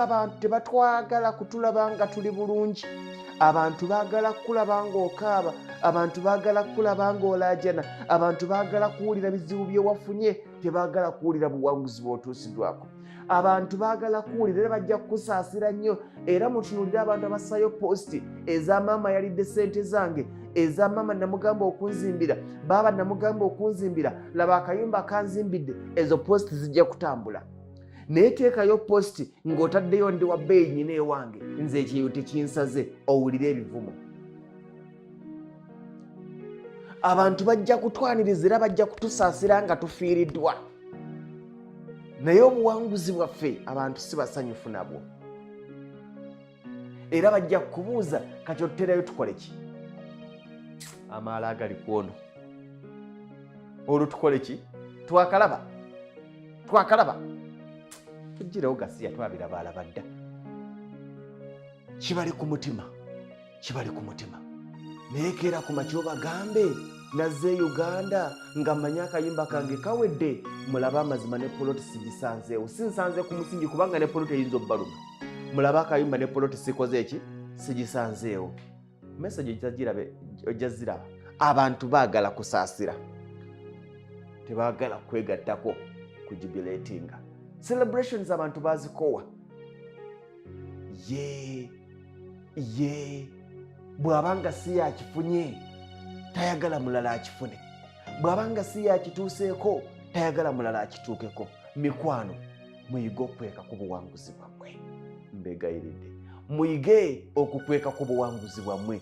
Abantu tebatwagala kutulaba nga tuli bulungi. Abantu baagala kukulaba ng'okaaba, abantu baagala kukulaba ng'olaajana, abantu baagala kuwulira bizibu bye wafunye, tebaagala kuwulira buwanguzi bw'otuusiddwako. Abantu baagala kuwulira era bajja kukusaasira nnyo. Era mutunuulire abantu abassayo positi eza maama yalidde ssente zange, eza maama namugamba okunzimbira, baaba namugamba okunzimbira, laba akayumba kanzimbidde. Ezo positi zijja kutambula, naye teekayo positi ng'otaddeyo ndi wa bbeeyi nyina ewange, nze ekyeyo tekinsaze, owulire ebivumo. Abantu bajja kutwaniriza era bajja kutusaasira nga tufiiriddwa, naye obuwanguzi bwaffe abantu si basanyufu nabwo, era bajja kukubuuza kati otuterayo tukole ki? Amaala agali kwono olwo tukole ki? Twakalaba, twakalaba, tuggirewo gasiya, twabiraba alaba dda. Kibali ku mutima, kibali ku mutima, naye keera ku makya obagambe nazze e Uganda nga mmanyi akayimba kange kawedde, mulabe amazima ne poloti sigisanzeewo, si nsanze ku musingi, kubanga ne poloti eyinza obbaluma. Mulabe akayimba ne poloti sikoze eki, sigisanzeewo. Message ojja ziraba. Abantu baagala kusaasira, tebaagala kwegattako ku jubilatinga. Celebrations abantu bazikowa. Ye ye bw'aba nga si yakifunye tayagala mulala akifune, bw'aba nga si yakituuseeko tayagala mulala akituukeko. Mikwano, muyige okukweka ku buwanguzi bwammwe. Mbegayiridde, muyige okukweka ku buwanguzi bwammwe.